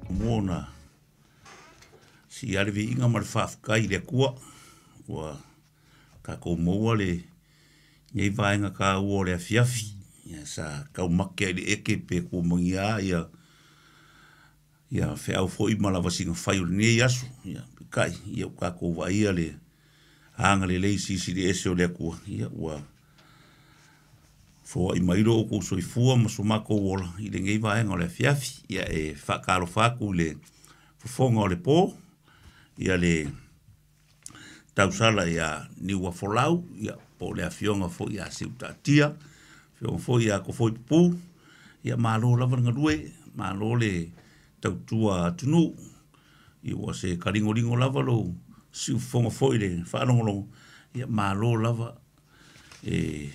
Muamua ona sii lava le viiga ma le faafetai i le Atua ua tatou maua lenei vaega taua o le afiafi. Ia sa taumate lava i le eke pe tumauina lava ia feau foi ma lavasiga fai o lenei aso. Ia peitai ua tatou vaaia le agalelei silisili ese o le Atua ua foai mai lo outou soifua ma so matou ola i lenei vaega o le afiafi. Ia e faatalofa atu i le fofoga o le po, ia le tausala ia Niuafolau, ia po o le afioga foi ia Seutaatia, afioga foi ia Tofoipupu, ia malo lava le galue, malo le tautua atunuu. Ia ua se taligoligo lava lou siufofoga foi i le faalogologo, ia malo lava e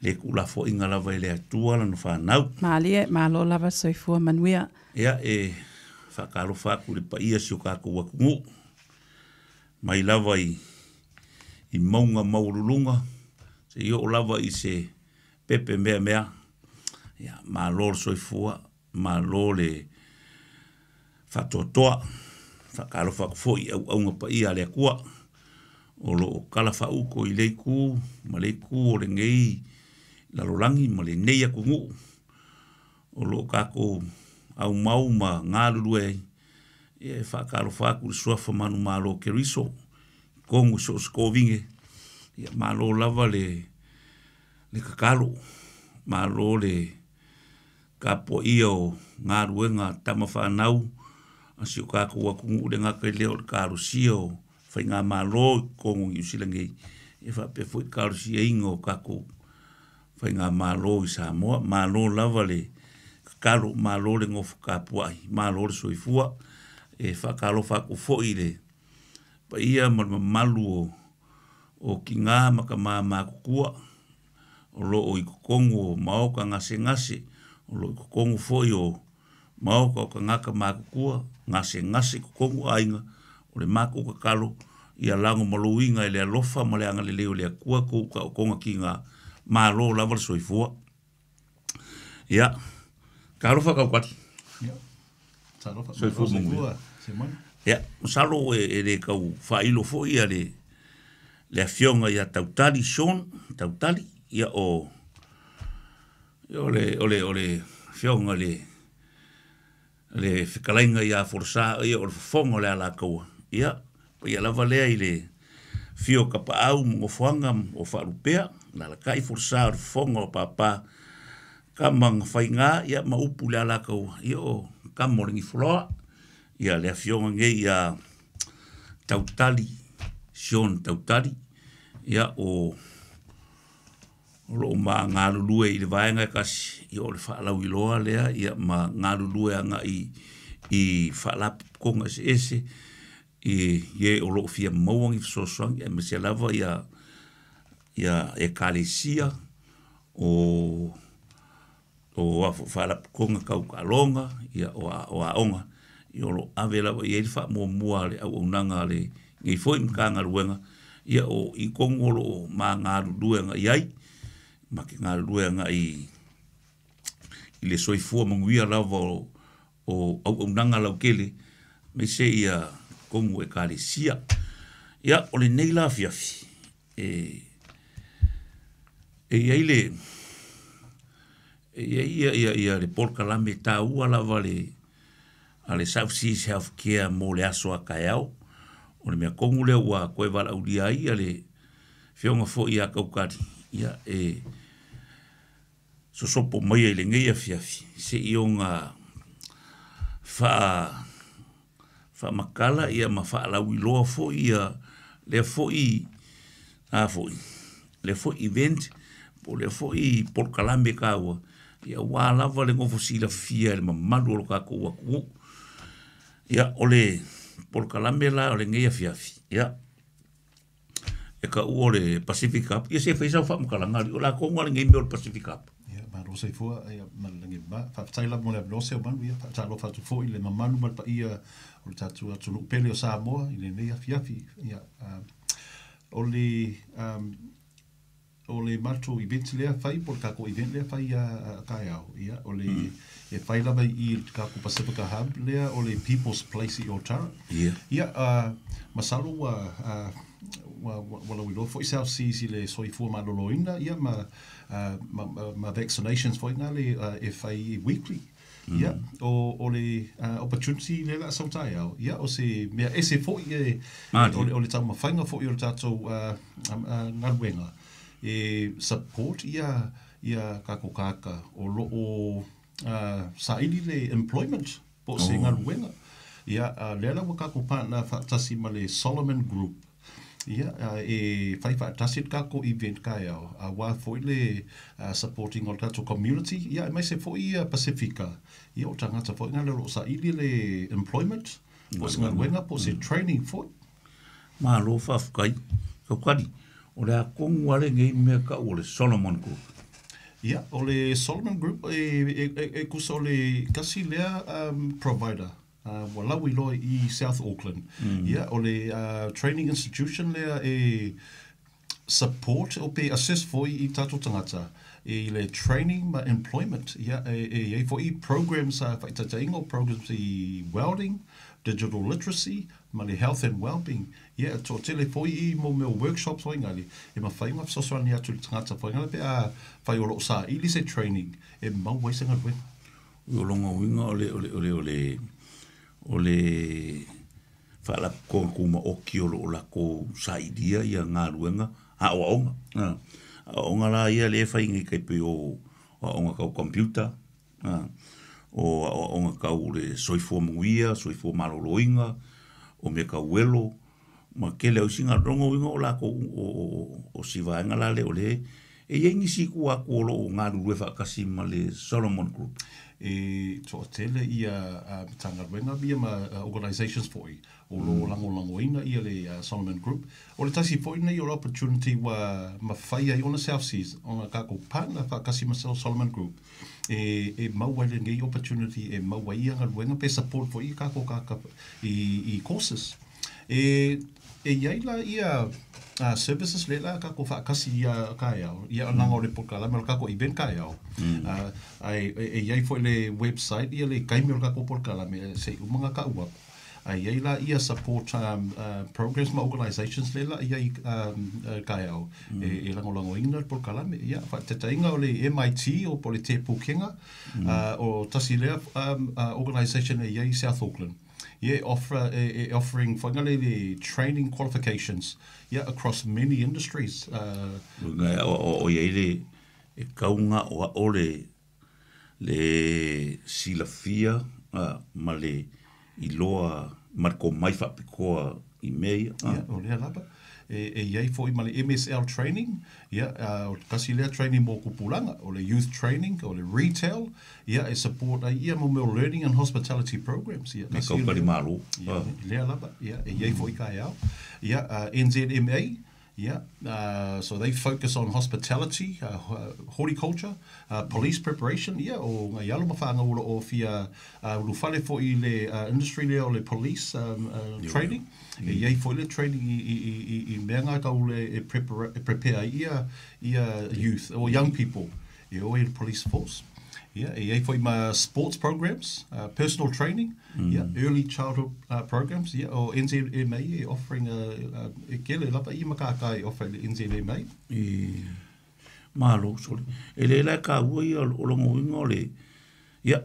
le tuulafoaiga lava e le Atua lana fanau. Malie, malo lava soifua manuia. Ia e faatalofa atu i le paia o si o tatou atunuu, mai lava i mauga maualuluga, seia oo lava i se pepe meamea. Ia malo le soifua, malo le faatoatoa. Faatalofa atu foi i auauna paia a le Atua o lo o talafaauto i lea itu ma lea itu o lenei lalolagi ma lenei atunuu o lo o tatou aumau ma galulue ai. Ia e faatalofa atu i le suafa manumalo o Keriso, totonu i so o se tovine, ia malo lava le tatalo, malo le tapuaia o galuega a tama fanau a si o tatou atunuu, e le gata i lea o le talosia o faigamalo i totonu o Niu Sila nei, ia faapea foi le talosiaina o tatou faigamalo i Samoa. Malo lava le tatalo, malo le nofo tapuai, malo le soifua. E faatalofa atu foi i le paia ma le mamalu o tina ma tama matutua o lo o i totonu o maota gasegase, o lo o i totonu foi o maota o tagata matutua, gasegase i totonu o aiga. O le matou tatalo, ia lagomaluina e le alofa ma le agalelei o le Atua tou taotoga tiga, malo lava le soifua. Ia, talofa Taukali. Ia, talofa. Soifua manuia. Simone. Ia, masalo e le tau faailo foi ia le afioga ia Tautali, Sean Tautali, ia o le afioga i le fetalaiga ia Folasa, ia o le fofoga o le Alataua, ia, paia lava lea i le afio o Tapaau ma Nofoaga o Faalupea, alaalatai Folasa o le fofoga o Papa, Tama na Faiga, ia ma upu i le Alataua, ia o Tama o le Gifoloa, ia le afioga nei ia Tautali, Sean Tautali, ia o lo o ma galulue i le vaega e tasi, ia o le faalauiloa lea, ia ma galulue agai i faalapotopotoga eseese, i e o lo o fia maua ni fesoasoani, aemaise lava ia ekalesia o faalapotopotoga tau taaloga, ia o aoga, ia o lo o ave lava i ai le faamuamua a le auaunaga a lenei foi Matagaluega, ia o i tonu o lo o ma galulue agai i ai, ma te galulue agai i le soifua manuia lava o auaunaga lautele, aemaise ia totonu o ekalesia. Ia, o lenei la afiafi, e i ai le le polokalame taua lava a le South Seas Healthcare mo le aso a taeao. O le mea tonu lea ua toe valaaulia ai le afioga foi ia Taukali, ia e sosopo mai i lenei afiafi seia ona faamatala ia ma faalauiloa foi ia lea foi event po o lea foi polokalame taua, ia aua lava le nofo silafia e le mamalu o lo tatou atunuu. Ia, o le polokalame la o lenei afiafi, ia, e taua o le Pacific Cup. Ia se fai sau faamatalaga, o la tonu lava lenei mea o le Pacific Cup. Ia, malo soifua, ia, ma le lagi e mama. Faafetai lava mo le avanoa Seumanu, ia, faatalofa atu foi i le mamalu ma le paia o le tatou atunuu pele o Samoa i lenei afiafi. Ia, o le o le matou event lea fai po o le takou event lea fai a taeao, ia, o le e fai lava i le takou Pacifica Hub lea o le People's Place i Otara. Ia, masalo ua ua lauiloa foi South Seas i le soifua maloloina, ia, ma vaccinations foi na le e fai weekly. Ia, o le opportunity lea la sau taeao, ia, o se mea ese foi e o le taumafaiga foi o le tatou galuega e support ia tatou tagata o lo o saili le employment po o se galuega. Ia, lea la ua tatou partner faatasi ma le Solomon Group. Ia, e fai faatasi le tatou event taeao, aua foi le supporting o le tatou community, ia, aemaise foi ia Pasifika. Ia, o tagata foi na o lo o saili le employment, po o se galuega, po o se training foi. Malo faafetai. Taukali, o le a tonu lava lenei mea tau o le Solomon Group? Ia, o le Solomon Group e tusa o le tasi lea provider ua lauiloa i South Auckland. Ia, o le training institution lea e support o pe assist foi i tatou tagata i le training ma employment. Ia, e i ai foi programs faataitaiga o programs i welding, digital literacy, ma le health and well-being. Ia, e toatele foi i mo mea o workshops foi ngale, e mafai ona fesoasoani atu i le tagata foi ngale pe a fai o lo o saili se training e maua ai se galuega. O lona uiga o le faalapotopotoga tumaoti o lo o latou sailia ia galuega aoaoga. Aoaoga la ia lea e fai nei tai pei o aoaoga tau computer, o aoaoga tau le soifua manuia, soifua maloloina, o mea tau uelo, ma tele o isi lona uiga o latou o si vaega la lea o le e i ai nisi i tua atu o lo o galulue faatasi ma le Solomon Group. E toatele ia Matagaluega ia ma organizations foi o lo o lagolagoina ia le Solomon Group. O le tasi foi nei o le opportunity ua mafai ai ona South Seas ona tatou partner faatasi ma Solomon Group e maua ai lenei opportunity e maua ai ia galuega pe support foi i tatou tagata i courses. E i ai la ia services le la tatou faatasi ia taeao, ia laga o le polokalame o le tatou event taeao. Ai e i ai foi le website ia le taimi o le tatou polokalame se i uma ona tau atu. Ai i ai la ia support programs ma organizations le la i ai taeao e lagolagoina le polokalame. Ia, faataitaiga o le MIT o po o le Te Pūkenga, o tasi lea organization e i ai i South Auckland. Yeah, offer offering foi le training qualifications, yeah, across many industries. Uiga o i ai le e kauga o ao le silafia ma le iloa ma le komai faapitoa i mea ia. Yeah, o lea lava. E i ai foi ma le MSL training, yeah, o tasi lea training mo tupulaga, o le youth training, o le retail, yeah, e support ai ia mo mea o learning and hospitality programs. Yeah, Me kaukali malo. Yeah, lea lava, yeah, e i ai foi taeao. Yeah, NZMA, yeah, so they focus on hospitality, horticulture, police preparation, yeah, o ngai alo ma whanga o o fia ulufale foi i le industry lea o le police training. E i ai foi le training i mea ngā tau le e prepare ai ia youth or young people e o i le police force. Yeah, e i ai foi ma sports programs, personal training, yeah, early childhood programs, yeah, o NZMA e offering e kele lava i makaka e offer le NZMA. E malo sole. E le la ka ua ia o lona uiga o le ia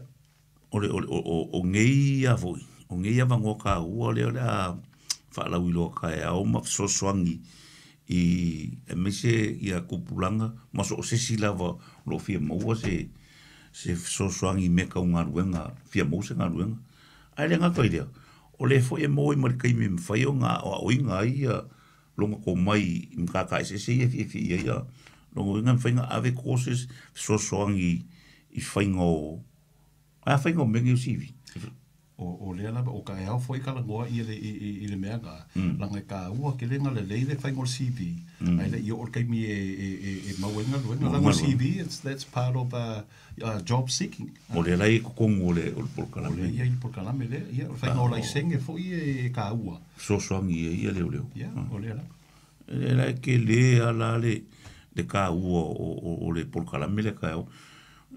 o le o o, o ngei ia foi. O ngei ia vangoa ka ua le o le a whaalauiloa taeao ma fesoasoani i aemaise ia tupulaga ma so o se isi lava o lo o fia maua se fesoasoani i mea tau galuega fia maua se galuega. Ae le gata i lea, o le foi e maua ai ma le taimi e mafai ona aoaoina ai ia lona tomai i matata eseese ia e fiafia i ai ia. Lona uiga e mafai ona ave courses fesoasoani i faiga o a faiga o mea nei o CV. O lea lava, o taeao foi talanoa ia le, i le mea na, laga e taua tele na lelei le faiga o le CV, ai le i oo le taimi e maua ai galuega. Laga o le CV, that's part of job seeking. O lea la e i totonu o le O polokalame. Lea ia i le polokalame lea, ia, o le faiga o laisene foi e taua. Fesoasoani i ai ia leoleo. Ia, o lea lava. E le la e tele ala le le taua o le polokalame lea taeao.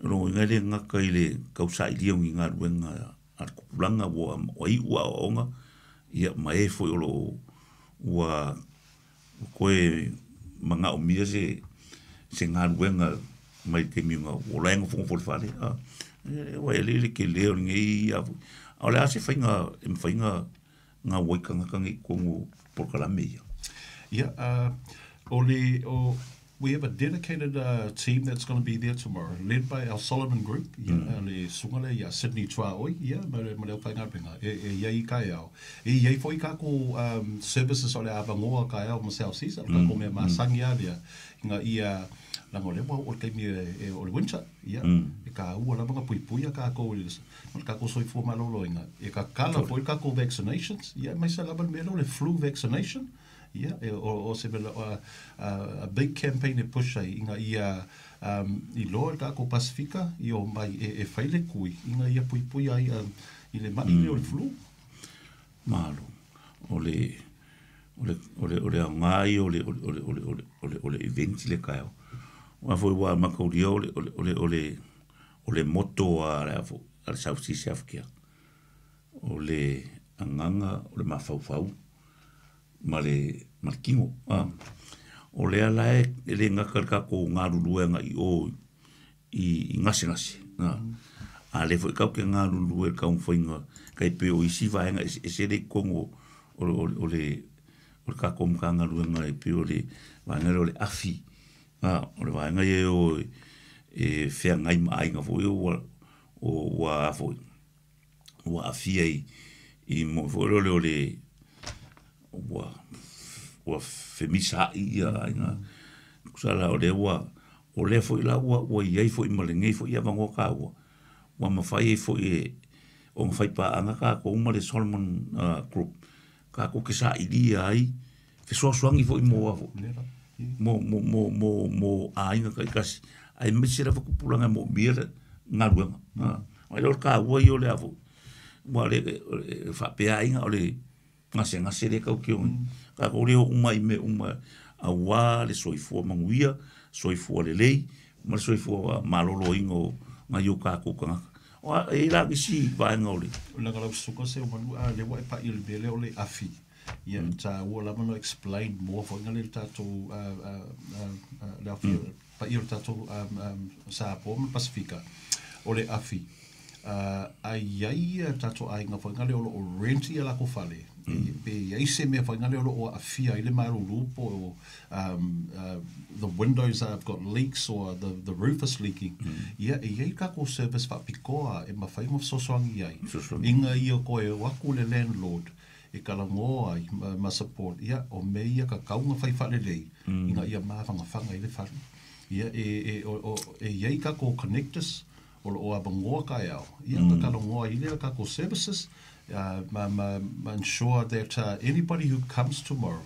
O lona uiga e le gata i le tausailia o ni galuega a le tupulaga ua iu aoaoga, ia ma e foi o lo o ua toe manaomia se galuega mai le taimi ua ola ai nofonofo i le fale. Ua e le tele o lenei a o le a se faiga e mafai ona gaua ai tagata nei i totonu o polokalame ia? Yeah, we have a dedicated team that's going to be there tomorrow, led by our Solomon Group, ia, le susuga lea ia Sydney Tuaoi, ia, ma le aufaigaluega, e i ai i kaeao. E i ai foi kākou services o le avanoa kaeao ma South Seas, o le kākou mea masani lava lea, ina ia, leaga o lea ua oo le taimi o le winter, ia, e taua lava ona puipuia kākou i le, ma le kākou soifua maloloina. E tatala foi le kākou vaccinations, ia, aemaise lava le mea lea o le flu vaccination, ia, o se mea, a big campaign e push ai, ina ia iloa le kākou Pasifika i o mai e fai le kui, ina ia puipuia ai i le ma'i lea o le flu. Malo. O le aoga ia o le event le taeao. Aua foi ua mataulia o le motto a le South Seas Healthcare. O le agaga o le mafaufau ma le tino. O lea la e le gata le tatou galulue agai o i gasegase. A lea foi tatou te galulue i le taumafaiga tai pei o isi vaega eseese lea i totonu o le tatou Matagaluega e pei o le vaega lea o le afi. O le vaega ia o e feagai ma aiga foi ua foi ua aafia i mo foi lea o le ua femisaai ia aiga. Tusa la o lea ua o lea foi la ua i ai foi ma lenei foi avanoa taua ua mafai ai foi e ona faipaaga tatou ma le Solomon Group tatou te sailia ai fesoasoani foi mo a foi mo aiga taitasi aemaise lava tupulaga e moomia le galuega. Ai lea o le taua ia o le a foi ua le faapea aiga o le gasegase lea tatou te o ai tatou le o uma i mea uma aua le soifua manuia, soifua lelei ma le soifua maloloina o nai o tatou tagata. E i ai la nisi vaega o le Leaga lau susuga se o manu a lea ua e pai i le mea lea o le afi. Ia, taua lava no explain more foi ngale le tatou le afi, pai o le tatou Samoa ma Pasifika. O le afi, a i ai ia tatou aiga foi ngale o lo o rent ia lako fale. Pe i ai se mea foi ngale o lo o aafia ai le malulu po o the windows have got leaks or the roof is leaking. Ia, e i ai kākou service faapitoa e mafai ona fesoasoani ai. Fesoasoani. Ina ia koe o atu le landlord e talanoa ai ma support, ia, o mea ia tatau ona fai faalelei, ina ia mafanafana ai le fale. Ia, e i ai kākou connectors o lo o avanoa kaeao. Ia, mm. talanoa ai lea kākou services ma ensure that anybody who comes tomorrow,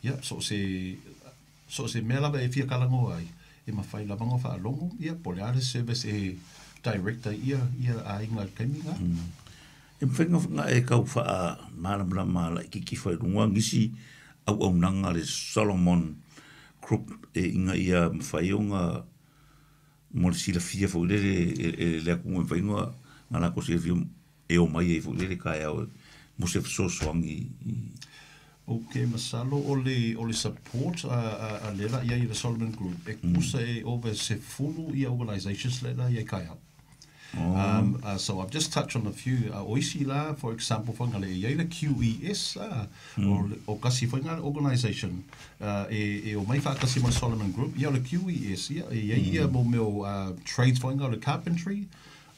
ia, so se mea lava e fia talanoa ai, e mafai lava ona faalogo, ia, po o le a le service e direct ai ia aiga i le taimi lena. E mafai ona e tau faamalamalama laitiiti foi i luga nisi auaunaga a le Solomon Group e ina ia mafai ona mo le silafia foi lele e le atunuu e mafai ona latou silafia e omai ai foi lele taeao mo se fesoasoani i Ok, masalo o le support a le la ia i le Solomon Group e kusa e over 10 ia organizations le la ia i kaeao. So I've just touched on a few. O isi la, for example, foi ngale ia i le QES, o kasi foi ngale organization e o mai whaakasi ma le Solomon Group. Ia o le QES, ia, e ia ia mo meo trades foi ngale carpentry,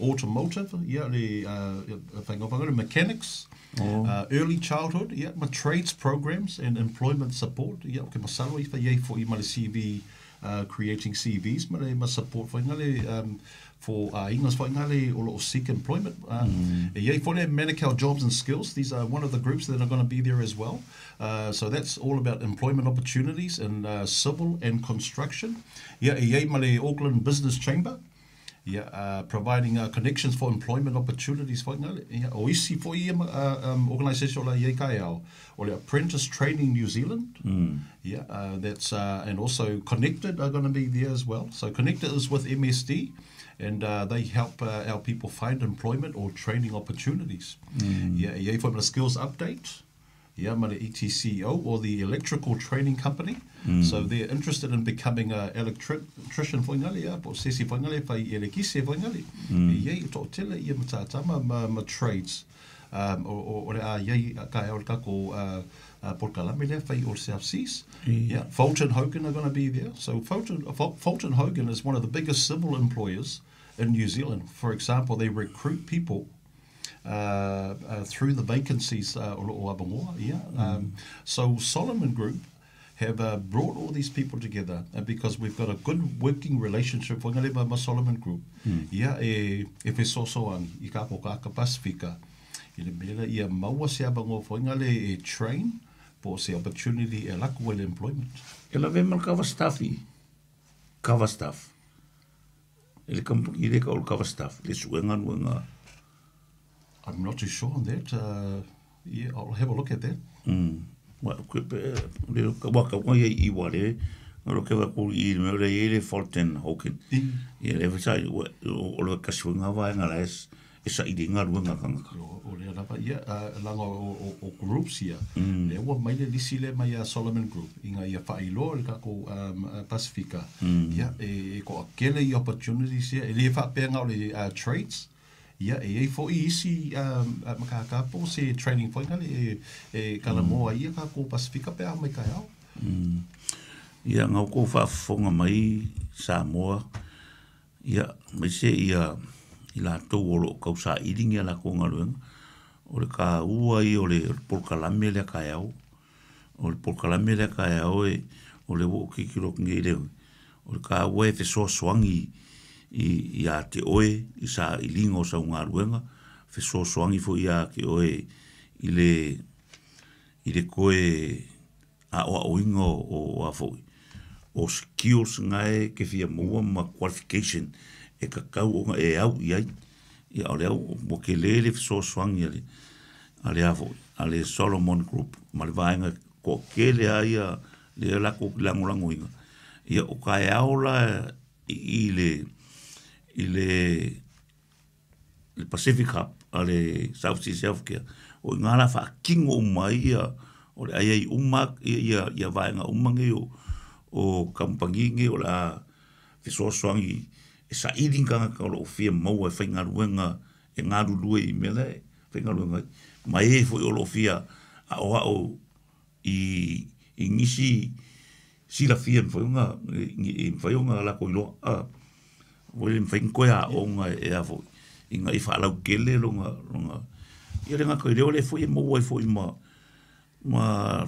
automotive, ia le whainga le mechanics, early childhood, ia, ma trades programs and employment support. Ia, o ke masalo i whai iai fo i ma le CV, creating CVs, ma le ma support foi ngale for ingas foi ngale o lo o seek employment. E iai fo le Manukau Jobs and Skills. These are one of the groups that are going to be there as well. So that's all about employment opportunities in civil and construction. Ia, e iai ma le Auckland Business Chamber. Ia, providing connections for employment opportunities foi ngale. Ia, o isi foi ia organisation o la iai kaeao. O le Apprentice Training New Zealand. Yeah, that's and also Connected are going to be there as well. So Connected is with MSD, and they help our people find employment or training opportunities. Yeah, ia foi ma skills update. Yeah, ma le ETCO or the Electrical Training Company. So they're interested in becoming a electrician foi ngale, ia, po sesi foi ngale, fai elekise foi ngale. Ia i to tele ia matatama ma trades. O le a iai ka e o le kako polokalame lea fai o le South Seas. Yeah, Fulton Hogan are going to be there. So Fulton Hogan is one of the biggest civil employers in New Zealand. For example, they recruit people through the vacancies o loo avanoa, yeah. So Solomon Group have brought all these people together, and because we've got a good working relationship with ma Solomon Group. Yeah, e fesoasoani i ka ko ka Pasifika. I le mea ia maua se avanoa foi ngale e train po se opportunity e laku le employment. E la vema cover staff i. Cover staff. E le company le ka o le cover staff. Le suenga nuenga. I'm not too sure on that. Yeah, I'll have a look at that. Wa ku pe le ka wa ka wa i wa le ro ke wa ku i me le i le Fulton Hogan. Ia le fa o o le ka suenga wa nga la es e sa i le nga ruenga kanga. O le lava ia langa o groups ia. Le ua mai le lisi le mai a Solomon Group inga ia whailoa le kako Pasifika. Ia e ko akele i opportunities ia e le whapenga o le trades. Ia e ei foi isi makakapo se training foi ngale e kala moa ia kako Pasifika pe a mai kai au. Ia ngau ko whaafonga mai Samoa. Ia mai se ia i la tau o lo kau sa iringi la ko ngaluenga. O le ka ua i o le polokalame le ka au. O le polokalame le ka au e o le wo kikiro ngi le. O le ka ua e fesoasoani i a te oe i sa i linga o sa ngaluenga. Fesoasoani fo ia ke oe i le koe a o a oinga o a foi. O skills ngai ke fia mua ma qualification e ka kau o e au i ai. Ia o le au mo ke lele fesoasoani a le a foi, a le Solomon Group ma le vaenga ko kele a ia le lako langolango inga. Ia o ka e au la i le Pacific Hub a le South Seas Healthcare o ngā la whakingo mai ia o le ai ai uma ia vaenga uma nge o kampangi nge o la fesoasoani e sa iringa ka o lo fia maua e whaingaruenga e ngarurue i mele e whaingaruenga mai e foi o lo fia a o ao i ngisi sila fia mwhaiunga i mwhaiunga la ko iloa a o le mwhainkoe a onga e a foi i ngā i whaalau kele longa ia le ngā koe leo le foi e maua e foi ma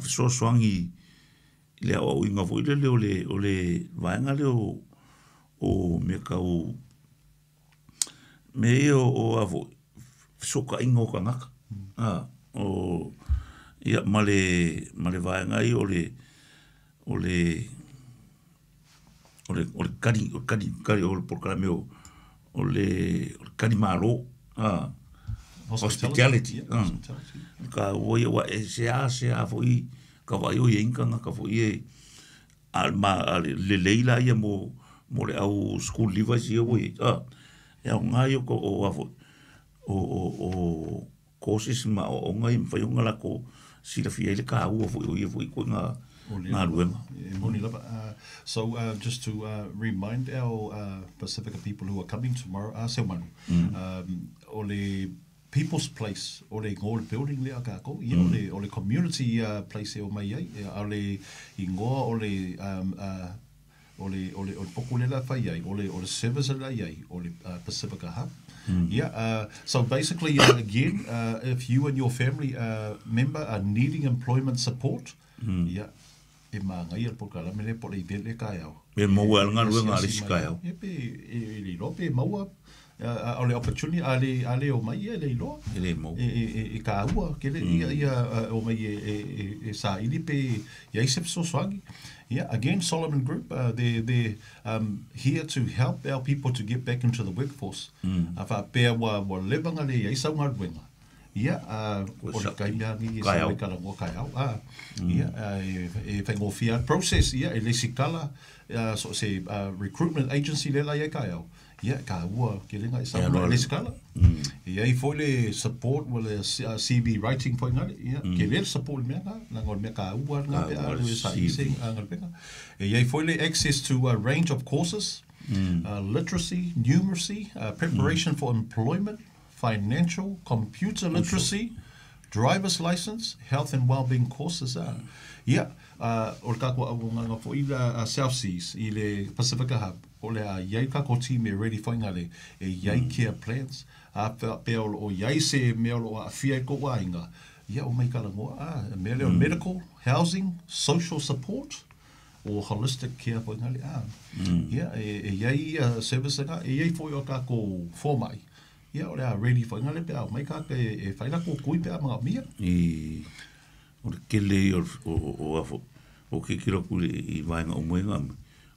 fesoasoani i le au inga foi le o le vaenga le o me kau me ia o a foi fesoka inga o kangaka o ia ma le vaenga i o le kari o le polokalame o le kari malo hospitality. Ka o ia wa e se a foi ka vai o ia inga ka foi e al ma le leila ia mo le au school leavers ia o e o ngai o o a foi o courses ma o ngai mwhai o ngala ko sila fia ile ka ua foi o ia foi ko ngā ngaluenga. So just to remind our Pacifica people who are coming tomorrow, Seumanu, o le People's Place, o le ngoa building le akako, ia o le community place e o mai ai, o le ingoa o le o le pokulela fai ai, o le service la ai, o le Pacifica Hub. Yeah, so basically, again, if you and your family member are needing employment support, yeah, e maangai al polokalame le po le event le kai au. E maua al ngaluenga a le si kai au. E pe e le lope maua O le opportunity a le o mai ia le iloa. E le mau. E kāua, kele ia ia o mai e saili pe ia i se fesoasoani. Yeah, again, Solomon Group, they're here to help our people to get back into the workforce. A whaapea ua leva nga le ia i sau galuega. Ia, o le kai mea ni e sa kala mo kai au. Ia, e whaingofia process, ia, e lesi kala, so se recruitment agency le la ia kai au. Ia, ka ua ke lenga i sa lesi kala. Ia i foi le support wa le CV writing foi ngale, ia, ke le support mea nga, la ngol mea ka ua nga pe a le sa i se ngal penga. Ia i foi le access to a range of courses, literacy, numeracy, preparation for employment, financial, computer literacy, driver's license, health and well-being courses. Ia, o le kako au nganga fo i la South Seas, i le Pacifica Hub, o le a iai kako team e ready fo ngale, e iai care plans, a pe o iai se mea o a fia ko wainga. Ia o mai kala ngoa, mea leo medical, housing, social support, o holistic care fo ngale. Ia, e iai service nga, e iai fo i o kako fōmai. Ia, o le a ready fo ngale pe au mai ka e whaila ko kui pe a mga mia. I o le kele i o afo, o ke kira kule i vaenga o moenga,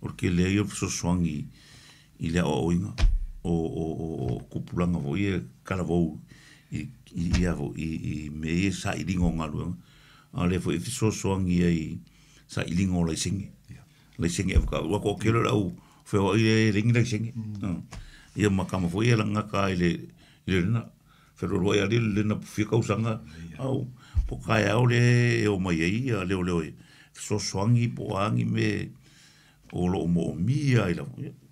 o le kele i o fesoasoani i le ao oinga, o kupulanga fo ia kalavou i afo, i me ia sa i lingo ngaluenga. A le fo i fesoasoani ai sa i lingo lai senge. Lai senge awka, ua ko kele au whewa i le ringi lai senge. Ia makama fo ia langa ka i le lena, wherorua ia le lena puwhia kausanga, au, po kai au le o mai ai, a leo leo e fesoasoani po angi me o lo mo mia i la,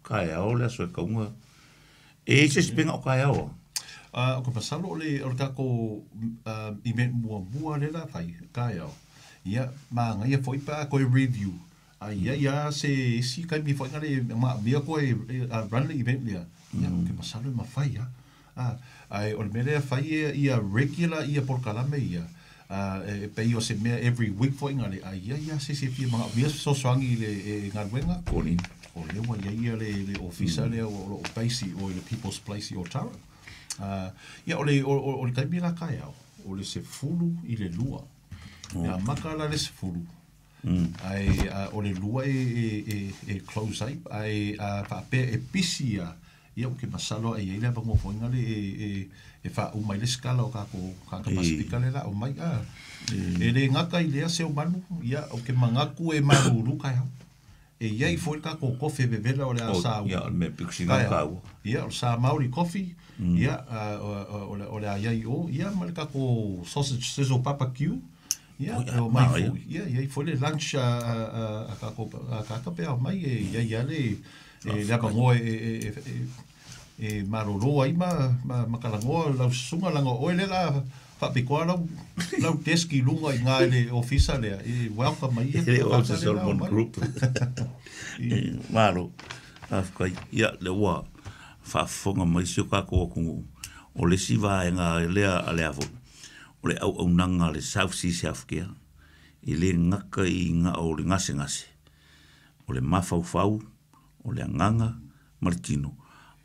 kai au le aso e kaunga. E se sipenga o kai au? O ka pasalo o le kako event mua mua le la whai, kai au. Ia, maa ngai fo ipa koe review. Ai ia se si kai mi fo ngale ma mia koe run le event lea. Ia, o ke masalo e mawhai, Ai, o le mea whai ia regular ia porkalame ia. E pei o se mea every week fo ngale. Ai ia se se fia mga mia fesoasoani le ngaluenga. Koni. O lewa ia ia le ofisa lea o base o le People's Place i Otara. Ia, o le taimi la kai au. O le se fulu i le lua. Ia, maka la le se fulu. Ai, o le lua e close ai. Ai, whaapea e pisi ia. Ia o ke masalo ai ia vango fo ngale e fa o mai le skala o kako ka Pasifika le la o mai a e le ngaka i lea se o manu ia o ke mangaku e maruru kai hau e ia i fo ka ko kofe bevela o le asa ia me pixinga kau ia o sa Maori coffee ia o le ia i o ia ma le kako sausage sizzle barbecue ia o mai fo ia ia i fo le lunch a kako ka ka pe mai e ia ia le e le vango e maroro ai ma makalangoa lau susunga langa oe le la whapikoa lau deski lunga i ngā le ofisa lea e welcome mai e le o se Solomon Group. Maro, awhkai, ia le ua whaafonga mai si o kako akungu o le siva e ngā lea a le afo o le au au nanga le South Sea South Care i le ngaka i ngā o le ngase ngase o le mawhauwhau o le anganga ma le tino.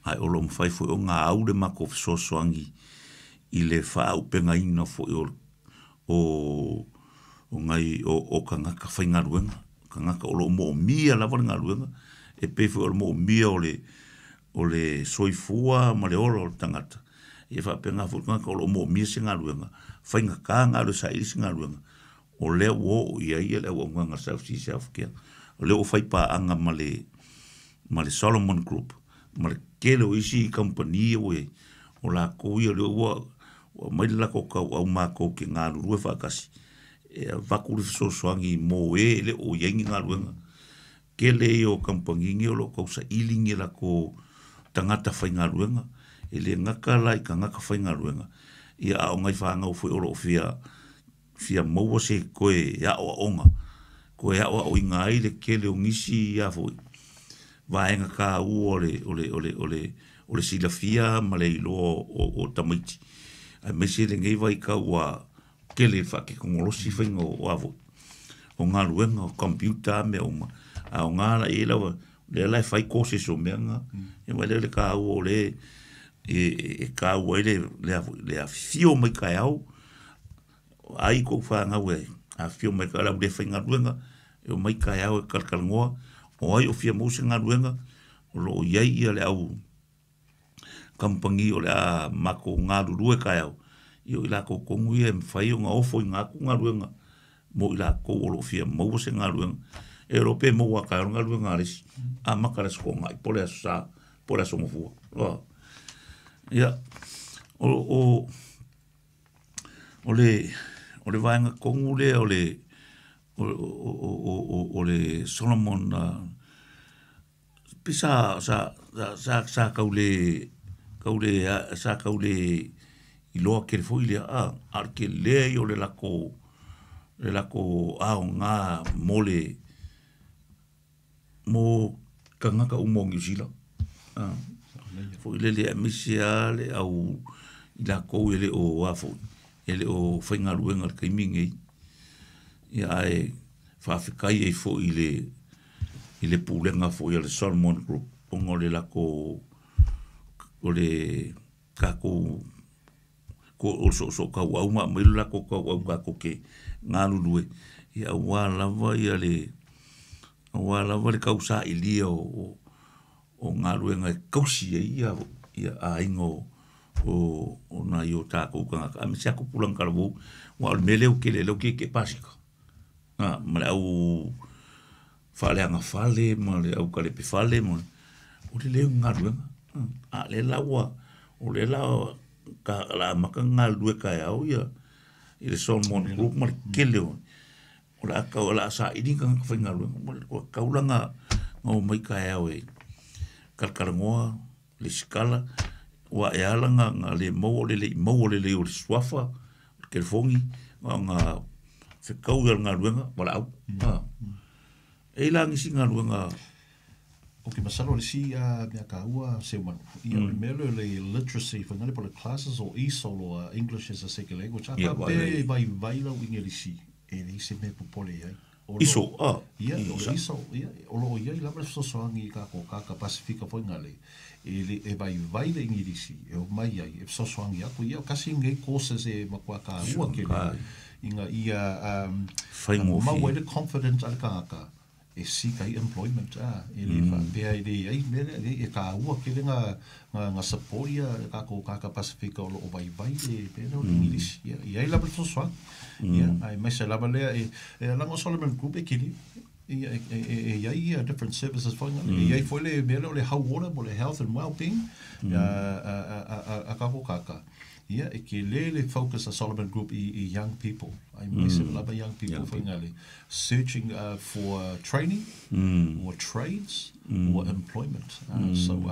Ai o lo mwhai fo o ngā au le mako fesoasoani i le whaaupenga ina fo o ngai o kangaka whai ngaluenga. Kangaka o lo mo mia lava le ngaluenga. E pe fo o lo mo mia o le soifua ma le ora o le tangata. E whaapenga fo kangaka o lo mo mia se ngaluenga. Whai ngaka ngā le sa iri se ngaluenga. O lea o ia ia le au nganga South Sea South Care. O lea o whai paanga ma le Solomon Group, ma le kele o isi kampani o e, o la ko ia le ua mai le lako kau au mako ke ngā rurue whakasi. E vaku le fesoasoani mō e le o iengi ngā ruenga. Kele i o kampani ngi o lo kausa ilingi la ko tangata whai ngā ruenga. E le ngaka lai ka ngaka whai ngā ruenga. Ia ao ngai whaangau fwe o lo fia maua se koe e ao aonga. Koe ao ao inga ai le kele o ngisi ia fwe. Vaenga ka u o le silafia ma le iloa o tamaiti. Ai mese le ngei vai ka ua kele whake kongolosi whainga o avo. O ngā luenga, o computer me o ma. A o ngā la e lawa, le lai whai courses o mea ngā. E mai le ka u o le E kāua ai le afifio mai kaeao, ai kou whāngau e afifio mai ka lau le whaingaluenga, e o mai kaeao e kalakalangoa, o ai o fia mau se galuega, o loo iai ia le au kamupani o le a makou galulue kaeao, ia o i lakou tonu ia e mafai ona ofoina atu galuega mo i lakou o loo fia maua se galuega. E iloa pe maua a kaeao le galuega a le isi, amata i le Aso Toonai po o le Aso Sa po o le Aso Gafua. Ia, o le vaega tonu lea o le Solomon pe sa tau le iloa tele foi lea a o le tele ia o le lakou aoga mo tagata uma o Niu Sila foi lele aemaise lava le au i lakou e le o a foi e le o faigaluega i le taimi lenei. Ia ae faafetai ai foi i le pulega foi a le Solomon Group ona o le lakou o le tatou ko o le soosoo tauau ma aumai lo latou tauau tatou te galulue ia aua lava le tausailia o galuega e tausi ai ia aiga o nai o tatou tagata aemaise lava tupulaga talavou, aua o le mea lea ua tele ai le au tietie pasika ma le au faaleaga fale ma le au talepe fale ma o le leai o ni galuega. A o lea la ua o lea la o le a amata ona galulue taeao ia i le Solomon Group ma le tele o le a tau o le a saili tagata faigaluega ua tatau la ona omai taeao e talatalanoa le sikala ua e ala na le maua o le lei maua lelei o le suafa o le telefoni ona fetau ia le galuega valaau. E i la nisi galuega. Ok, masalo le si mea kāua se manu. Ia, o le mea lea o le literacy, whaingale po le classes o ESOL o English as a Second Language. A Ia, ka pe vai vai lau Ingelisi, e leai se mea popole ai. ISO Ia, o le ISO, ia, o lo o iai lava le fesoasoani i kākou kāka Pasifika foi ngale. E, le, e vai vai le Ingilisi, e o mai ai, e fesoasoani aku. Ia, kasi ngei courses e makua kāua ke le. Inga ia, Faigofie. maua ai le confidence a le kangaka e seek ai employment e le faapea e le ai mea lea e kāua tele nga support ia kākou kāka Pasifika o loo vaivai le mea lea o le Ingilisi. Ia, i ai lava le fesoasoani. Ia, aemaise lava lea e laga o Solomon Group e kili ia e iai ia different services foi ngale. E iai foi le mea lea o le hauora mo le health and well-being a kākou kāka. Ia, e ke le le focus a Solomon Group i young people. Aemaise lava young people Young foi ngale searching for training or trades or employment. So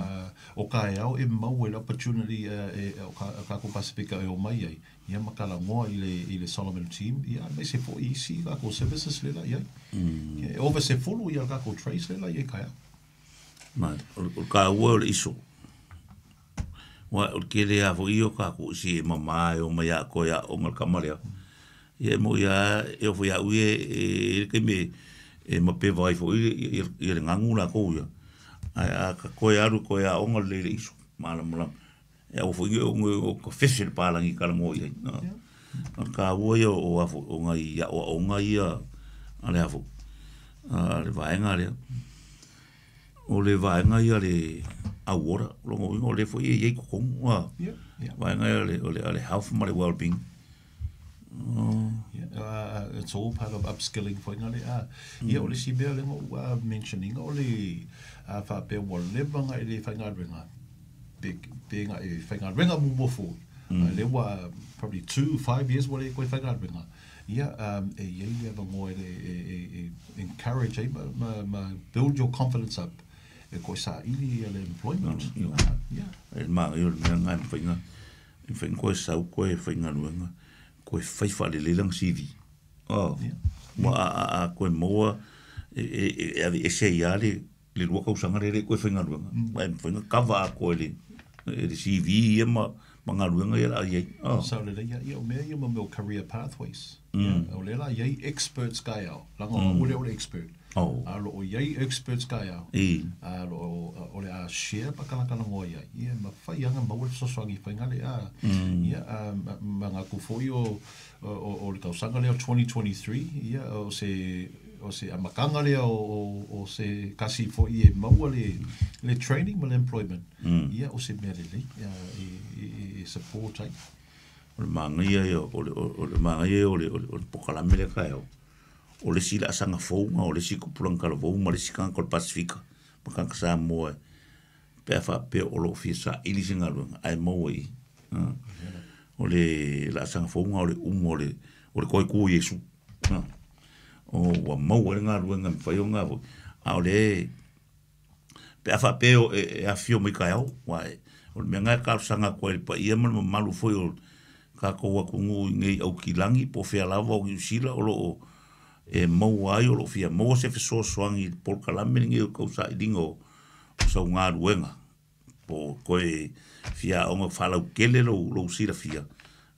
o ka e au e mau e le opportunity e, o ka, kākou Pasifika e o mai ai. Ia makala ngoa i le Solomon team. Ia aemaise foi isi kākou services le la iai. Ia, e over se fulu ia kākou trades le la iai kai au. Ma o le kāua o le ISO. Wa o le kele a fo i o kākou si e mama e o mai a koe a o ngal kama lea. Ia e mo ia e o fo ia ui e le kaime e mape vai fo i ia le ngangu la kou ia. Ai a ka koe aru koe a onga le le ISO. Mala mala. E au fo i o o ka fese le palangi kala ngo ia. No. O le kāua ia o a fo o ngai ia o o ngai ia a le afo. A le vaega lea. O le vaega ia le auora, longo uiga o le foi e iai totonu, a. Vaega ia o le health ma le well-being. Yeah, it's all part of upskilling foi ngale a. Ia o le si mea lengo ua mentioning o le whaapea ua leva nga i le whaingaluenga. Pe nga e whaingaluenga mu mo foi. Le ua probably 2, 5 years ua le koe whaingaluenga. Ia, e iai le avangoa e encourage ai ma build your confidence up. E koe sa ili ia le employment. Yeah. E ma i o le mea ngai whainga, e whainga koe sau koe whaingaluenga, koe whai whalele lang CV. Oh. Ma a koe maua e ave ese ia le lua kausanga le le koe whaingaluenga. Ma e whainga cover a koe le CV ia ma ngaluenga ia la iai. Oh. So le ia ia o mea ia mo mea o career pathways. Yeah, o le la iai experts kai au. Langa o le expert. A o loo iai experts kaeao. A o loo o le a share pa kalakalanoa iai, ia e mafai lava ona maua le fesoasoani i faiga lea. Ia manatu foi o le tausaga lea o 2023, ia o se amataga lea o se tasi foi e maua le training ma le employment. Ia o se mea lelei e support ai. O le magaia ia o le magaia o le polokalame lea kaeao. O le isi laasaga fouga, o le isi tupulaga talavou ma le isi tagata o le Pasefika ma tagata Samoa pe a faapea o loo fia saili se galuega ae maua i o le laasaga fouga o le umu o le toe tu o Iesu. O ua maua ai le galuega e mafai ona foi a o le pe a faapea e afifio mai taeao, ua o le mea lena e talosaga atu ai i le paia ma le mamalu foi o tatou atunuu i nei Aukilani po o fea lava o Niu Sila o loo e maua ai o loo fia maua se fesoasoani i le polokalame lenei o tausailiga o saugaluega po o toe fia aoga faalautele lou silafia,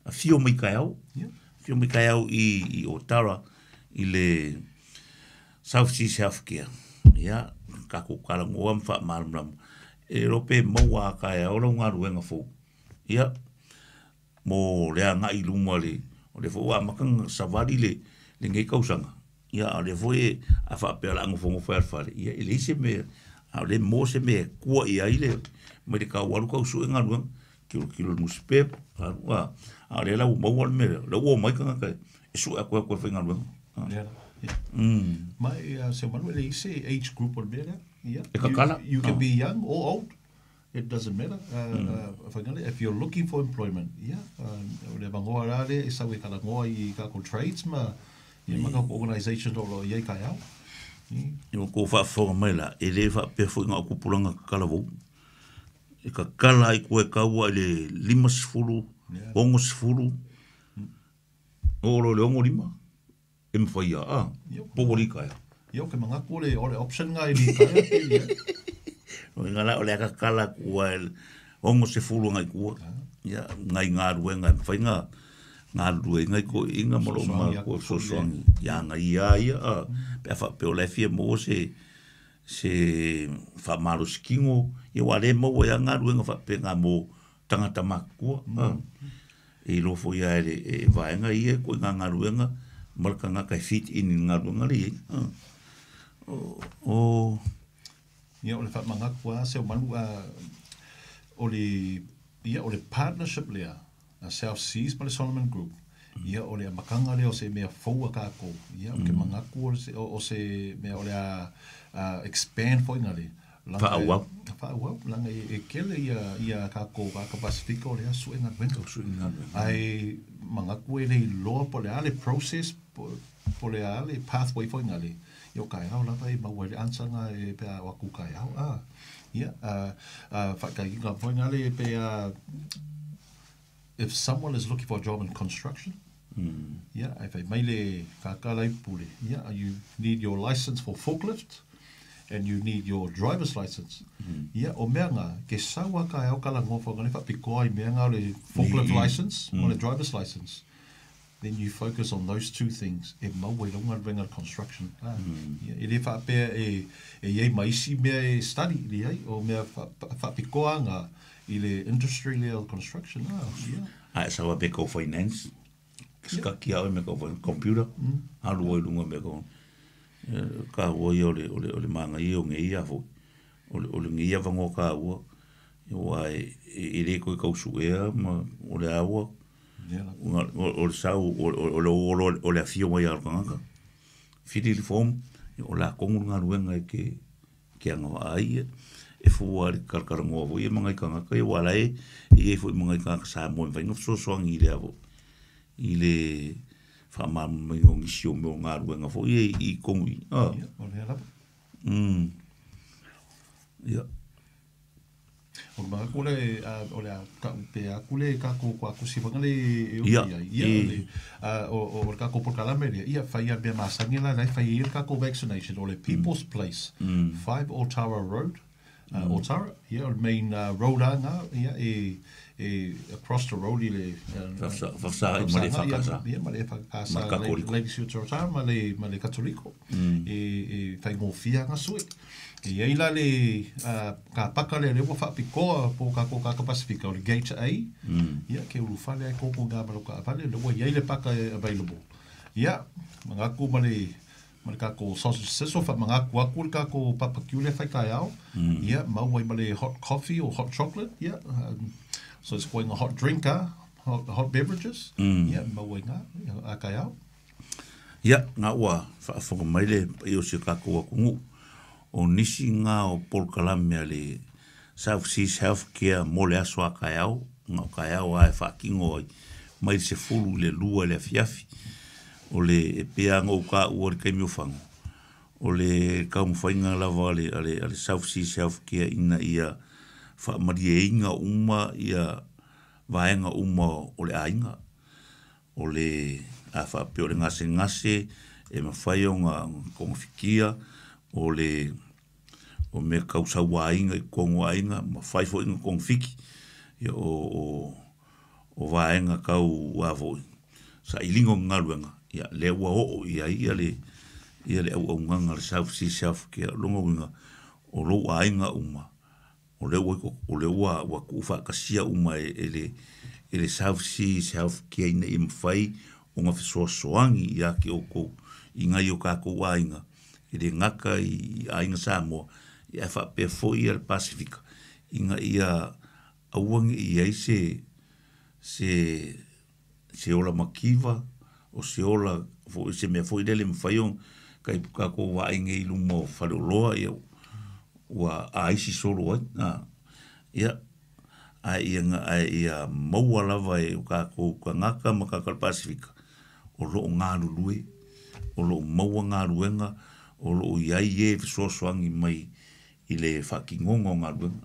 afio mai taeao. Afio mai taeao i Otara i le South Seas Healthcare. Ia, tatou talanoa ma faamalamalama e iloa pe maua a taeao lau galuega fou. Ia, mo le agai i luma le o le foi ua amata ona savali lenei tausaga. Ia, a o lea foi a faapea o le a nofonofo ai le fale, ia e leai se mea, a o le maua se mea e tua i ai le mai le tau alu tau sue galuega, tilotilo i le nusipepa, alu a o lea la ua maua le mea lea, lea ua omai tagata e sue atu e faigaluega. Yeah. Mai se manu e leai se age group o le mea lea. Yeah. E kakala. You can be young or old. It doesn't matter. Whaingale, if you're looking for employment, yeah, o le avanoa la lea e sau e talanoa i kākou trades ma ia ma kākou organisation o lo o i ai taeao. I o kou faafofoga mai la, e lē faapea foi na o tupulaga kakalavou. E kakala ai koe kaua i le 50, 60, o lo le 65, e mawhai a, po ua lika ea. Ia, o ke manatu o le option nga e li kaea. Yeah. O inga la o le akakala kua e 60 ngai kua. Ia, ngai ngā ruenga, e mawhai ngā rue ngai ko inga mo lo ma ko sosoangi. Ia ngai ia ia, pe a whape o le fia mo se whamalo sikingo, ia wa le maua ia ngā ruenga whape ngā mo tangata makua. E lofo ia e vaenga ia ko ngā ngā ruenga, marka ngā kai fit in ngā ruenga li. O Ia, o le faamagatu a se o manu a o le ia o le partnership lea a South Seas ma le Solomon Group. Ia o le amataga lea o se mea fou a kākou. Ia o ke manatu o se mea o le a expand foi ngale. Faaauau. Faaauau laga e kele ia kākou ka Pasifika o le aso e galuega. Sui ngā ruenga. Ae manatu e le iloa po o le a le process po o le a le pathway foi ngale. Ia o kaeao lava e maua ai le answer nga e pe a o aku kaeao. Ia, faataitaiga foi ngale pe a if someone is looking for a job in construction, yeah, if they mai le kākala i pule, yeah, you need your license for forklift and you need your driver's license. Yeah, o mea ngā, ke saua ka au kala ngō whangane whapikoa i mea ngā o le forklift license o le driver's license. Then you focus on those two things. E maua i longa renga construction. Yeah, e le whaapea e iei maisi mea e study li ai, o mea whapikoa ngā i le industry le o construction. Yeah. A e sawa me kau finance. Ska kia o me kau finance, computer. Alu oi lunga me kau. Ka ua ia o le manga ia o nge ia fo. O le nge ia vango ka ua. Ia e le koe kau suea ma o le aua. O le sau o le afio mai al kangaka. Fili le form o la kongu ngā ruenga e ke anga wa ai e fua le kalakarangoa foi e mangai kangaka e wala e e foi mangai kangaka sa mo vai ngof so so angi le avo i le whaamama mai o ngisi o mea o ngā ruenga foi e i kongu i. Yeah, o lea lava. Ia. O le manatu o le a pe aku le kākou ko aku sifaga le e o ai. Ia, le, o le kākou polokalame lea, ia fai a mea masani la, lai fai i le kākou vaccination, o le People's Place, 5 Otara Road, Otara, ia, o le main road a ngā, ia, e, e across the road i le Faafesagai ma le EFKS. Ia, ma le EFKS. Ma le Katoliko. Legacy o Tarata ma le Katoliko. E faigofie lava gasue. E i ai la le kapaka lea lea ua faapitoa po o kākou tagata Pasifika, o le Gate A. Ia, ke ulufale ai koko ngā ma lau kaavale, lea ua i ai le paka e available. Ia, manatu ma le ma le kākou sausage sizzle, faamanatu atu le kākou barbecue lea fai taeao. Ia, maua ai ma le hot coffee or hot chocolate. Ia, so it's going a hot drink, ah, hot beverages. Ia, maua ai ngā, a taeao. Ia, ngā ua faafofoga mai le paia o si o kākou atunuu, o nisi ngā o polokalame a le South Seas Healthcare mo le aso a taeao, ngā o taeao a e faatino ai mai le 10 i le 2 i le afiafi. O le e pei lava ona ou taua i le taimi o fagu, o le taumafaiga lava a le South Seas Healthcare ina ia faamalieina uma ia vaega uma o le aiga. O le a faapea o le gasegase e mafai ona togafitia, o le o mea tau sauaina i totonu o aiga, mafai foi ona togafiti, ia o vaega tau a foi sailiga o ni galuega, ia lea ua oo i ai ia le auaunaga a le South Seas Healthcare. O lona uiga, o lou aiga uma, o lea ua tuufaatasia uma e le South Seas Healthcare ina ia mafai ona fesoasoani ia te outou i nai o tatou aiga, e le gata i aiga Samoa, ae faapea foi ia le Pasifika, ina ia aua ne i i ai se ola mativa, o se ola foi, se mea foi lele e mafai ona tai tatou vaai nei i luma o faleoloa, ia ua aisi solo ai. Ia, ae ia maua lava e o tatou tagata ma tagata o le Pasifika, o loo galulue, o loo maua galuega, o loo i ai e fesoasoani mai i le faatinoga o galuega.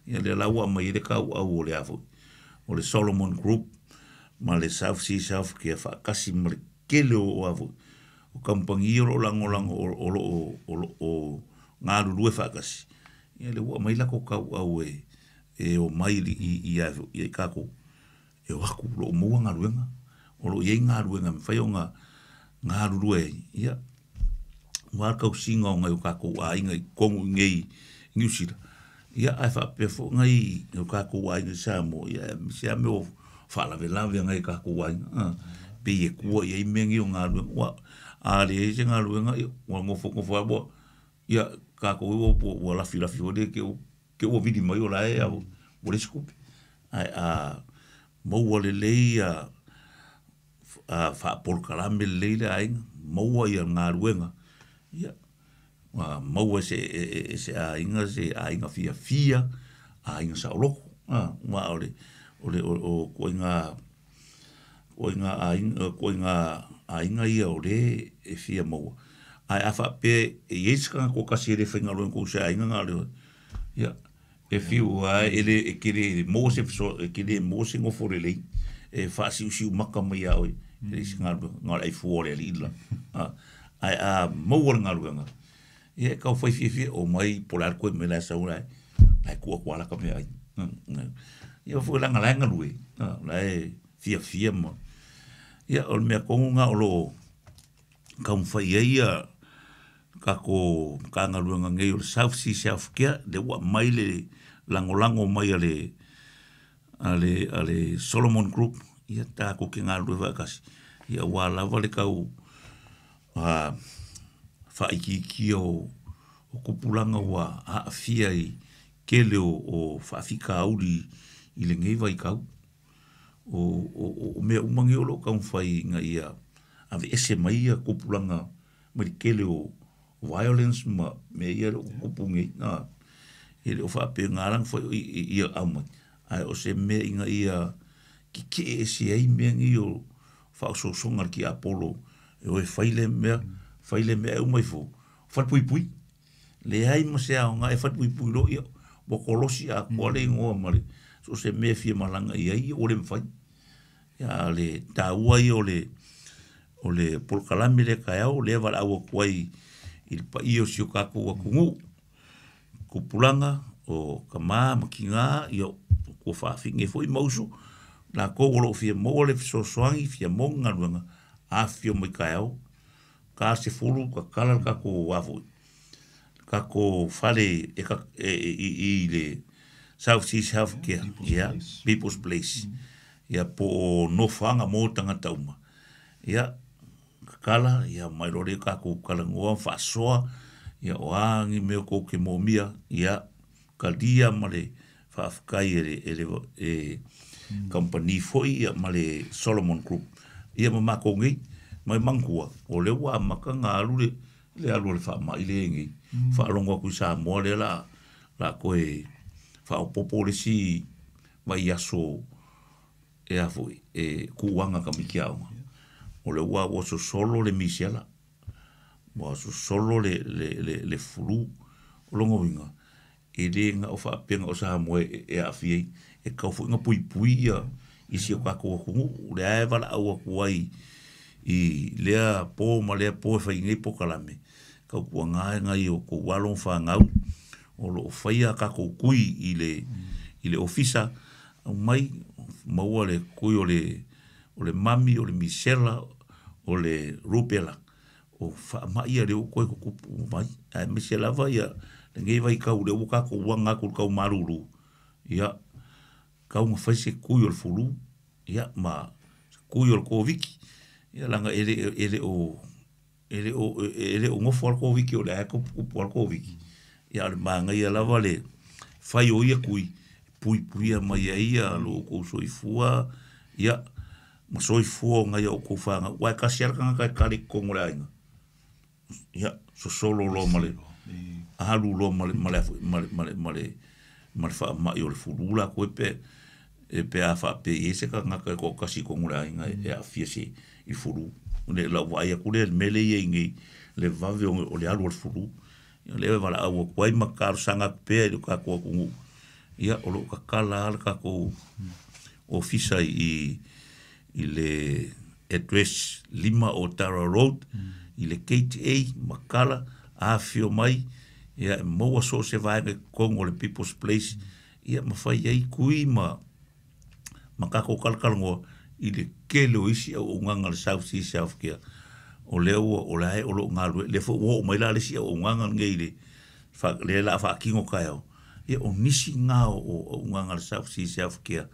Ia lea la ua aumai ai le tauau o le a foi, o le Solomon Group ma le South Seas Healthcare faatasi ma le tele o a foi, o kamupani o loo lagolago o loo galulue faatasi. Ia lea ua aumai latou tauau e omai ia i tatou, e o atu o loo maua galuega, o loo i ai galuega e mafai ona galulue ai, ia, aua le tausiga o nai o tatou aiga i totonu i nei i Niu Sila, ia ae faapea foi nai o tatou aiga i Samoa, ia aemaise lava mea o faalavelave a nai o tatou aiga. Pei e tua i ai mea nei o galuega. Ua a leai se galuega, ia, ua nofonofo lava ua, ia, tatou ua lafilafi foi lea te ua vili mai o la e ua leai se tupe. Ae a maua lelei ia faapolokalame lelei le aiga, maua ia galuega, ia, maua e se aiga, se aiga fiafia, aiga saoloto. Aua o le o ituaiga aiga ia o lea e fia maua. Ae a faapea e i ai se tagata toatasi e le faigaluega tou se aiga na o le, ia, e fiu lava e le e te le maua se e te le maua se nofo lelei, e faasiusiu maka mai ia oe, e leai se galuega, na o le aifua o le alii la. Ae a maua le galuega, ia e tau fai fiafia, o mai po o le a le toe mea la e sau la e tuu atu lava lata meaai. Ia foi leaga la e galue, la e fiafia ma. Ia, o le mea tonu lena o loo taumafai ai ia tatou Matagaluega nei o le South Seas Healthcare, lea ua aumai le lagolago mai a le Solomon Group, ia tatou te galulue faatasi, ia aua lava le tau faaitiitia o tupulaga ua aafia i tele o faafitauli i lenei vaitau. O mea uma nei o loo taumafai ina ia aveese mai ia tupulaga mai le tele o violence ma mea ia o loo tutupu nei. E le o faapena la ona fai ia aumai, ae o se mea ina ia tetee ese ai mea nei o faaosoosoga a le tiapolo, e o e fai le mea, fai le mea e uma ifo, falepuipui. Leai ma se aoga e falepuipui loa, ia, ua kolosi atoa le igoa ma le so o se mea e fia malaga i ai, ia ua le mafai. Ia, a o le taua ia o le polokalame lea taeao, lea e valaau atu ai i le paia o si o tatou atunuu, tupulaga o tama ma tina, ia o tuafafine foi ma uso, lakou o loo fia maua le fesoasoani fia maua ni galuega, afifio mai taeao, ta le 10 tatala le tatou a foi, tatou fale e i le South Seas Healthcare, ia, People's Place, ia po o nofoaga mo tagata uma. Ia, tatala, ia omai loa lea tatou talanoa ma faasoa, ia o a ni mea tou te moomia, ia, talia ma le faafetai e le, e le, e kamupani foi ia ma le Solomon Group, ia ma matou nei. Ma e manatua, o lea ua amata ona alu le, le alu a le faamai lea e nei. Faalogo atu i Samoa lea la, la toe faaopoopo le isi vaiaso e a foi, e tuuaga tamaiti aoga. O lea ua, ua sosolo le misela, ua sosolo le, le, le, le flu. O lona uiga, e le na o faapea na o Samoa e, e aafia ai, e tatau foi ona puipui ia isi o tatou atunuu. O lea e valaau atu ai i lea po ma lea po e fai nei polokalame, tautuana e nai o outou alo ma fanau o loo faia a tatou tui i le, i le ofisa, aumai maua le tui o le, o le mami, o le misela, o le rubella, o faamai ia lea ua toe tutupu mai, aemaise lava ia lenei vaitau lea ua tatou aga atu i le tau malulu, ia, tau na fai se tui o le fulu, ia, ma se tui o le Koviti, ia leaga e le, e le o, e le o, e le o nofo lava le Koviti o lea e tuputupu lava le Koviti. Ia, a o le manaia lava le fai o ia tui, e puipuia mai ai ia lo outou soifua, ia, ma soifua o nai a outou fanau, aua e tasi lava le tagata e kali i totonu o le aiga, ia, sosolo loa ma le, alu loa ma le, ma le, ma le, ma le, ma le, ma le faamai o le fulu latou e pe, e pe a faapea e i ai se tagata e toatasi i totonu o le aiga e aafia se i le fulu. O le lau vaai atu lea i le mea lea e i ai nei, le vave o le alu o le fulu. Ia o lea e valaau atu ai ma talosaga atu pea i le tatou atunuu, ia o lo o tatala lava le tatou ofisa i i le address 5 o Tara Road i le Gate A, Makala, afifio mai, ia e maua so o se vaega i totonu o le People's Place, ia ma fai ai tui ma ma tatou talatalanoa i le tele o isi auaunaga a le South Seas Healthcare, o lea ua, o la e o lo o galulue, lea foi ua oo mai la le isi auaunaga lenei i le, lea o le a faatino taeao, ia o nisi na o auaunaga a le South Seas Healthcare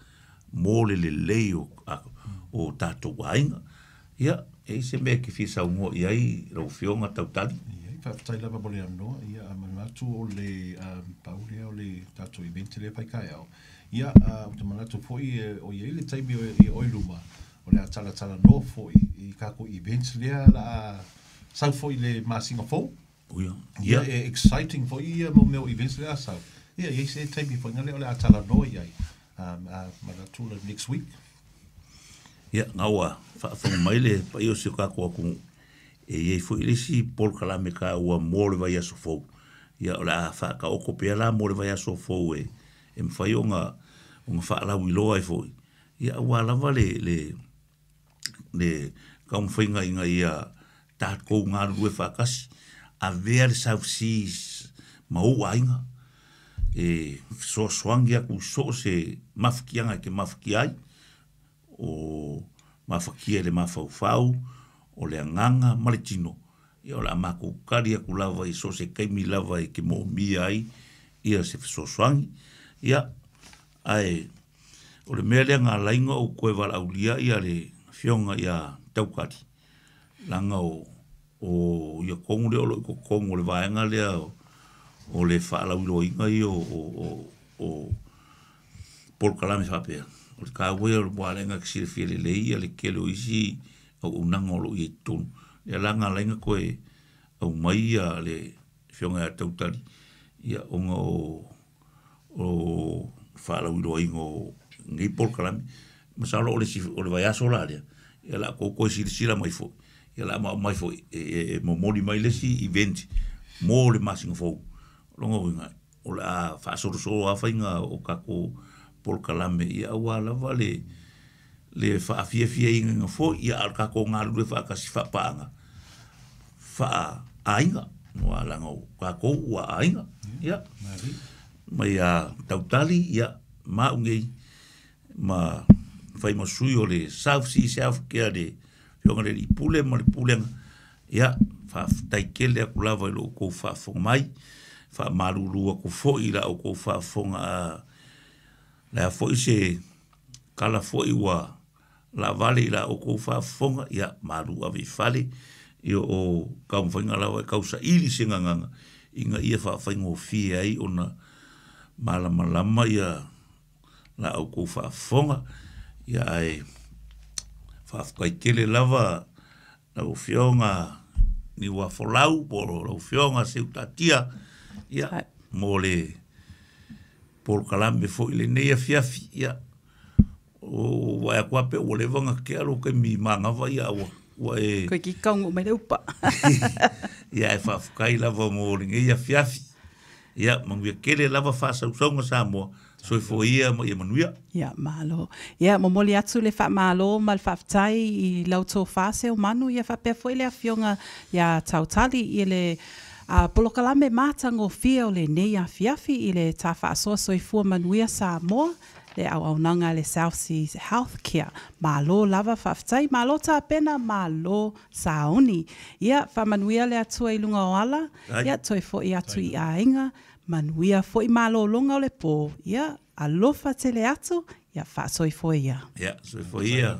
mo le lelei o, o tatou aiga. Ia, e i ai se mea e te fia saunoa i ai lau Afioga Tautali? Ia, faafetai lava mo le avanoa. Ia, a manatu o le pau lea o le tatou event lea e fai taeao. Ia, ou te manatu foi o i ai le taimi i oi luma, o le a talatalanoa foi i tatou events lea o le a sau foi i le masina fou. Ia, ia, e exciting foi ia mau mea o events lea a sau. Ia, e i ai se taimi foi lea o le a talanoa i ai. Manatu le next week. Ia, na ua faafofoga mai le paia o si o tatou atunuu, e i ai foi le isi polokalame taua mo le vaiaso fou. Ia, o le a faataoto pea la mo le vaiaso fou e, e mafai ona, ona faalauiloa ai foi. Ia, aua lava le, le, le taumafaiga ina ia tatou galulue faatasi, avea le South Seas ma ou aiga e fesoasoani atu i so o se mafatiaga e te mafatia ai, o mafatia i le mafaufau, o le agaga ma le tino, ia o le a matou tali atu lava i so o se taimi lava e te moomia ai ia se fesoasoani. Ia, ae o le mea lea na ala ai ona ou toe valaaulia ia le Afioga ia Tautali, leaga o, o ia tonu lea o lo o i totonu o le vaega lea o le faalauiloaina ia o, o, o, o polokalame faapea. O le taua ia o le aua e silafia lelei ia le tele o isi auaunaga o lo o i ai i totonu. Lea la na ala ai ona toe aumai ia le Afioga ia Tautali, ia ona o o faalauiloaina o lenei polokalame. Masalo o le isi o le vaiaso la lea, ia o le a tou toe silasila mai foi, ia o le a aumai foi e momoli mai le isi event mo le masina fou. O lona uiga, o le a faasolosolo lava faiga o tatou polokalame, ia aua lava le le faafiafiaina foi, ia a o le tatou galulue faatasi faapaaga, faaaiga, aua leaga o tatou ua aiga. Ia, mai a Tautali, ia, ma au nei, Ma fai ma sui o le South Sea South Care le Afioga i le Alii Pule ma le Pulega, ia, faafetai tele atu lava i lo outou faafofoga mai. Faamalulu atu foi i la outou faafofoga a le a foi se tala foi ua laavale i la outou faafofoga, ia, malu ave i fale, ia o taumafaiga lava e tausaili se gagana ina ia faafaigofie ai ona malamalama ia la outou faafofoga. Ia ae faafetai tele lava lau Afioga Niuafolau po o lau Afioga Seutatia, ia, mo le polokalame foi lenei afiafi. Ia, o vaai atu lava pe ua leva ona tea lou taimi manava, ia ua ua e Koe ki kaungu mai le upa. Ia ae faafetai lava mo lenei afiafi. Ia, manuia tele lava faasausauga Samoa, soifua ia ma ia manuia. Ia, malo. Ia, momoli atu le faamalo ma le faafetai i lau tofa Seumanu, ia faapea foi le afioga ia Tautali i le polokalame matagofie o lenei afiafi i le ta faasoa Soifua Manuia Samoa, le auaunaga a le South Seas Healthcare. Malo lava faafetai, malo tapena, malo sauni. Ia, faamanuia le Atua i luga o ala, ia, toe foi atu i aiga, manuia foi malologa o le pō, ia, alofa tele atu, ia, faasoifua ia. Ia, soifua ia.